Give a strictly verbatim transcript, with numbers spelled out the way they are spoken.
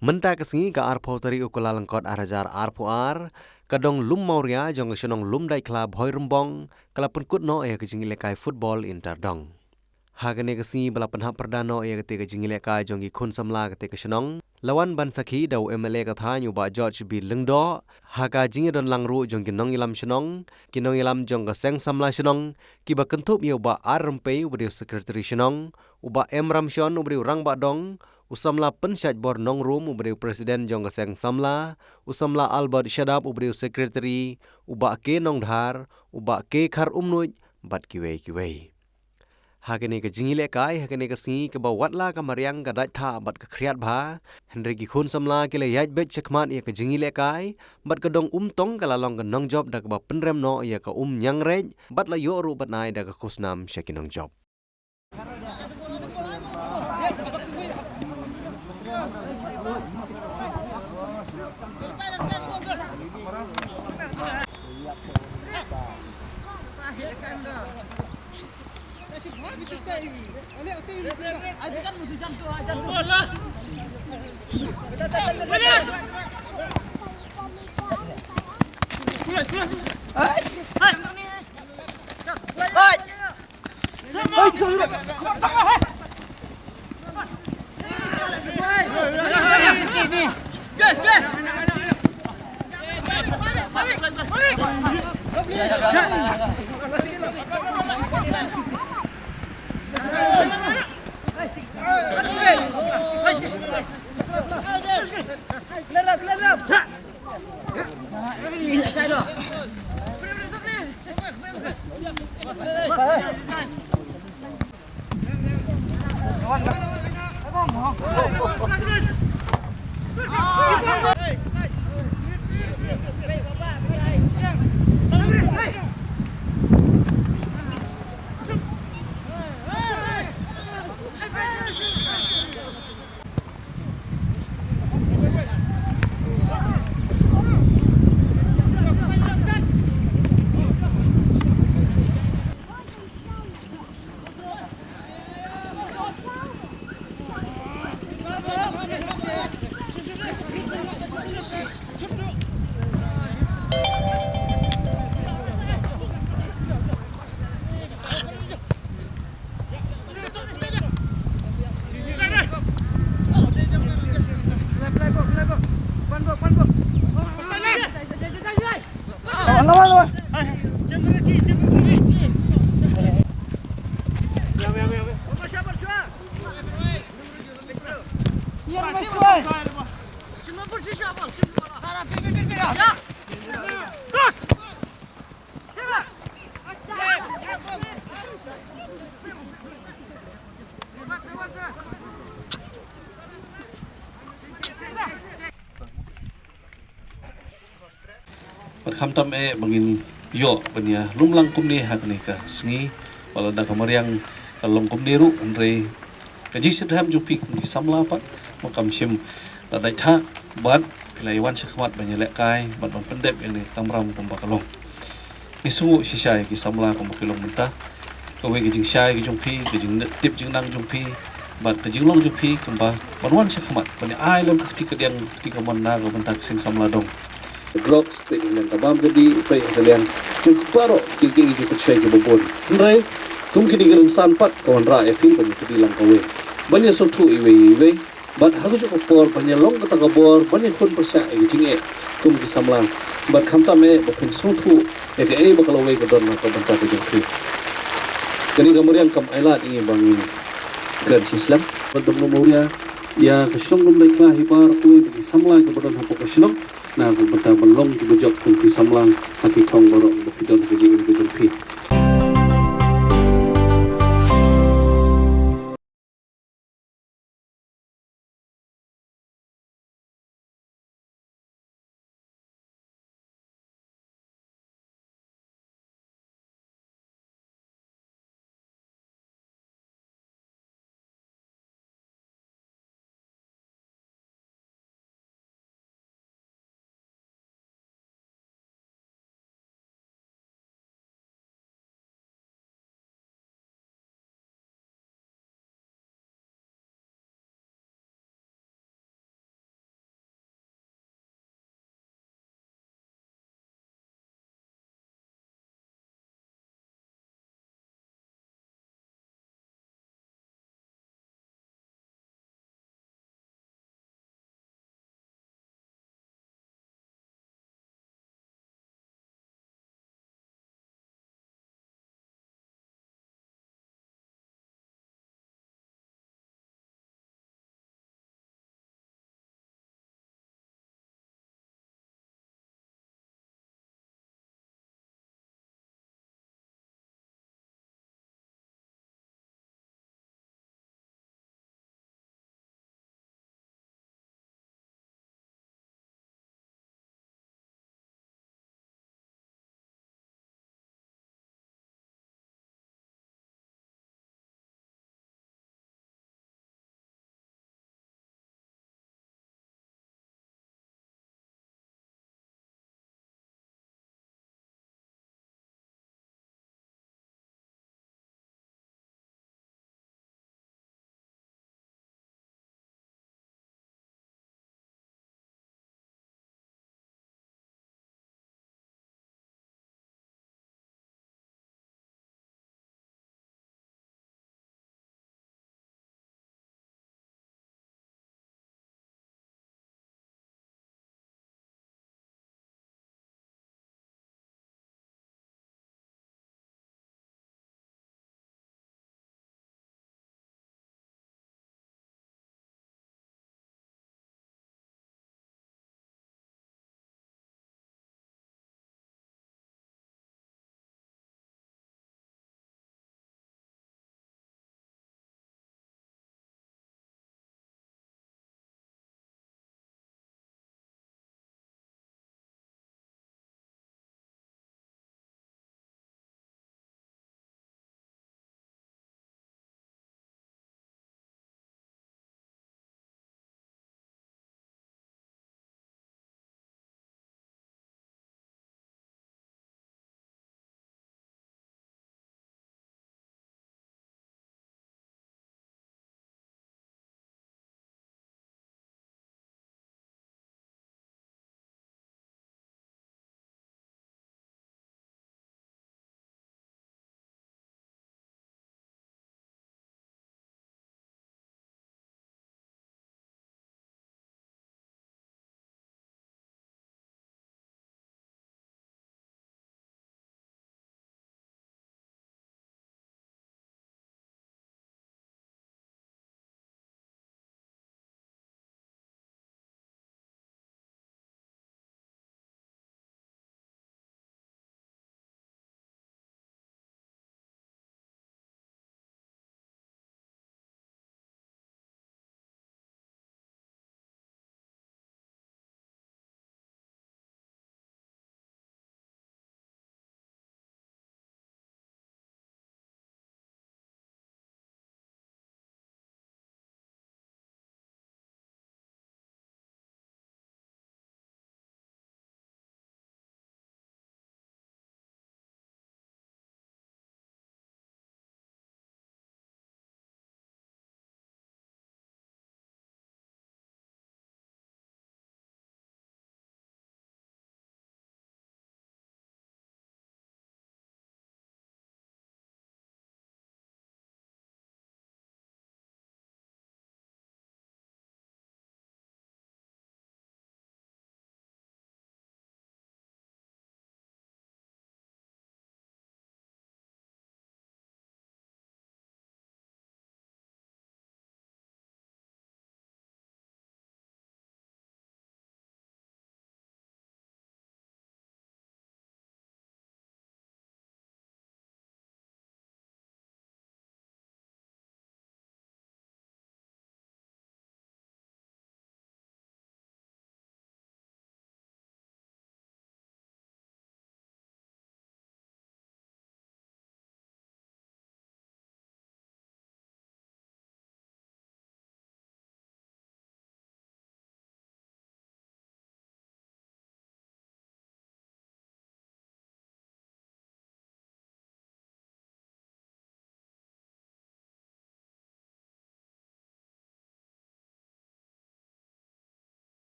Mynta ka sngi ka arphew tarik u Kyllalyngkot ar hajar arphew ar, ka dong Lum Mawria jong ka shnong Lumdaitkhla Bhoirymbong, ka la pynkut noh ïa ka jingïalehkai football inter dong. Ha kane ka sngi ba la pynhap pyrda noh ïa kata ka jingïalehkai jong ki khun samla kata ka shnong, la wan ban sakhi da u M L A ka thaiñ u Bah George B Lyngdoh, ha ka jingïadonlang ruh jong ki nongïalam shnong, ki nongïalam jong ka seng samla shnong, kiba kynthup ïa u Bah R Rympei uba dei u secretary shnong, u Bah M Ramshon uba dei u rangbah dong, u samla Pynshait Bor Nongrum uba dei u president jong ka seng samla, u samla Albert Shadap uba dei u secretary, u Bah K Nongdhar, u Bah K Kharumnuid, bad kiwei kiwei. Ha kane ka jingïalehkai, ha kane ka sngi kaba watla ka mariang ka dait thah bad ka khriat bha, hynrei ki khun samla ki la ïaid beit shakhmat ïa ka jingïalehkai, bad ka dong Umtong ka la long ka nongjop da kaba pynrem noh ïa ka um ñiangreid, bad la ïoh ruh ban ai da ka khusnam sha ki nongjop. Bad khamtam eh ba ngin ïoh ban ïa lum lang kumne ha kane ka sngi, wat la da ka mariang ka long kumne ruh, hynrei ka jingshitrhem jong phi kum ki samla pat, ma kam shym da dait thah, bad phi la ïa wan shakhmat ban ïalehkai bad ban pyndep ïa kane ka kamram kumba ka long. Ngi sngewnguh shisha ïa ki samla kumba ki long mynta. Kawei ka jingshai ka jong phi, ka jingtip jingnang jong phi, bad ka jinglong jong phi kumba ban wan shakhmat ban ai lem ka kti kadiang, ka kti kamon na ka bynta ka seng samla dong. Drugs, peit ha ka liang ka bam ka dih, peit ha ka liang jong ki baroh ki, ki jingpynshoi kiba bun. Hynrei kum kine ki rynsan pat ka wanrah ïa phi ban ïa kti lang kawei, ban ïa sngewthuh iwei ïa iwei. Bad ha kajuh ka por ban ïa long kata ka bor ban ïa khun pyrshah ïa ka jingeh kum ki samla. Bad khamtam eh ba phin sngewthuh ïa kaei ba ka lawei ka don ha ka bynta ka jong phi. Kane ka mariang kam ailad ïa ngi ba ngin kren shi slem. Bad dang Lum Mawria, ïa ka shnong Lumdaitkhla hi baroh kawei bad ki samla kiba don hapoh ka shnong, na ka bynta ban long kiba jop kum ki samla ha ki thong baroh ba phi don ha ka jingim ka jong phi.